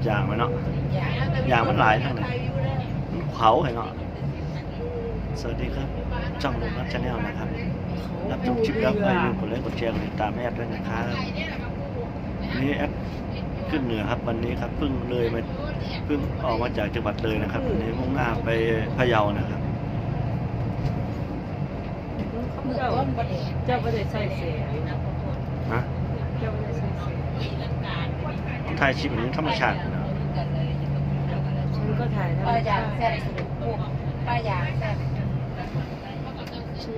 ຢ່າງມັນເນາະ ຢ່າງມັນຫຼາຍທາງນັ້ນ ມັນເຂົາໃຫ້ເນາະ. ສະຫວັດດີຄັບ ຊ່ອງລຸງນັດ Channel ນະຄັບ. ຮັບຊົມຄລິບແລ້ວ ຢ່າລືມກົດໄລກ໌ ກົດແຊ ກົດຕິດຕາມໃຫ້ແອັດດ້ວຍນະຄັບ. ນີ້ແອັດຂຶ້ນເໜືອຄັບ ວັນນີ້ຄັບ ເພິ່ງເລີຍມາ ເພິ່ງອອກມາຈາກຈັງຫວັດເລີຍນະຄັບ. ວັນນີ້ມຸ່ງໜ້າໄປພະເຍົານະຄັບ. ເຈົ້າ ເຈົ້າບໍ່ໄດ້ໃສ່ເສື້ອຢູ່ນະ. ຮະ? ເຈົ້າບໍ່ໄດ້ໃສ່ເສື້ອ. ມັນຖ່າຍຄລິບມັນທຳມະຊາດນະ. ເອີ ເຈົ້າກໍຖ່າຍທຳມະຊາດ. ເຈົ້າ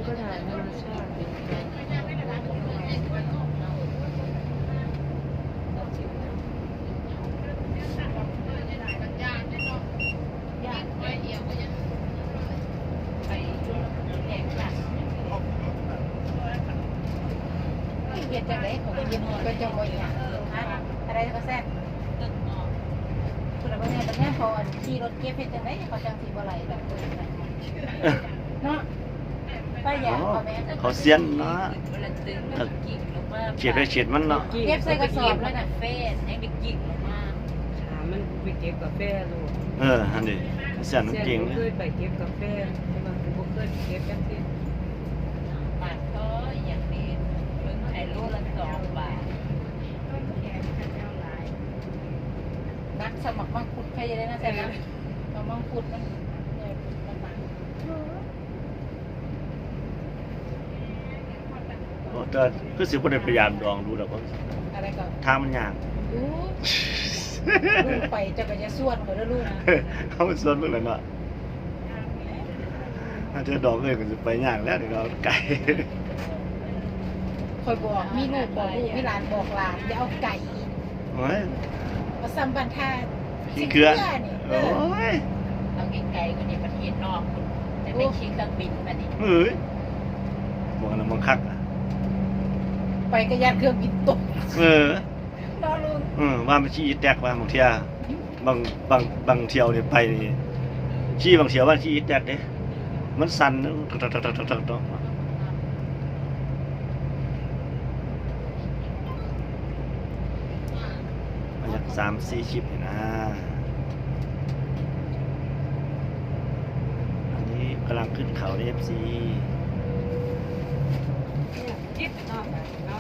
ກໍຖ່າຍທຳມະຊາດ. ເຮັດຈັ່ງໃດ ເຂົາກໍຍິນ ເຂົາເຈົ້າບໍ່ຫຍັງ. ຮະ? ອັນໃດກໍແຊບ ພຸ້ນນະ ບໍ່ແມ່ນ ບໍ່ແມ່ນ ເຂົາຂີ່ລົດເກັບ ເຮັດຈັ່ງໃດ ເຂົາຈັ່ງຊິບໍ່ໄຫຼແບບເນາະ. ປ້າຢາງເຂົາແມ່ນ ເຂົາຊຽນເນາະ ກໍເຂດໃຜເຂດມັນເນາະ. ເກັບໃສ່ກະສອບແລ້ວນະ ແຟນຍັງໄດ້ກິນອອກມາ. ຖາມມັນໄປເກັບກາແຟໂລດ. ເອີ ຫັ້ນເດ ຊຽນມັນເກັ່ງເລີຍ. ເຄີຍໄປເກັບກາແຟ ແຕ່ວ່າກູບໍ່ເຄີຍໄປເກັບຈັກເທື່ອ. ປາກທໍ່ອີ່ຫຍັງນີ້ ເບິ່ງໃຫ້ໂລລະສອງບາດ. ໜັກສ່ຳໝາກມັງຄຸດ ໃຜຈະໄດ້ນະ ແຊບນະ. ໝາກມັງຄຸດມັນ ເອີ ມັນໜັກ. ໂອ້ ແຕ່ຄືຊິບໍ່ໄດ້ໄປຢາມດອງດູດອກ ທາງມັນຍາກ. ລູກໄປ ເຈົ້າກໍຢ່າຊວນຂ້ອຍເດີລູກ. ເຮົາໄປຊວນເບິ່ງແລ້ວເນາະ. ຖ້າເທື່ອດອງເອີຍກໍຊິໄປຍາກແລ້ວ ນີ້ເນາະ ໄກ. ຂ້ອຍບອກ ມີລູກບອກລູກ ມີຫຼານບອກຫຼານ ຢ່າເອົາໄກ. ໂອ້ຍ ເອົາສ່ຳບ້ານທ່າຂີ້ເກືອນີ້. ໂອ້ຍ ເອົາໄກໆ ກວ່ານີ້ ປະເທດນອກພຸ້ນ ຈະໄປຂີ່ເຄື່ອງບິນບາດນີ້. ເອີຍ ພວກນັ້ນມັນຄັກ ໄປກໍຢ້ານເຄື່ອງບິນຕົກ. ເອີ ເນາະລຸງ. ເອີ ວ່າມັນຂີ້ອີແຕັກວ່າ ບາງເທື່ອ ບາງ ບາງ ບາງທ່ຽວນີ້ໄປນີ້ ຂີ່ບາງທ່ຽວວ່າຂີ່ອີແຕັກເດ້ ມັນສັ່ນ ມັນຢາກສາມສີ່ຄລິບນີ້ນາ. ອັນນີ້ກຳລັງຂຶ້ນເຂົາເດ້ ເອັຟຊີ. ເນາະ.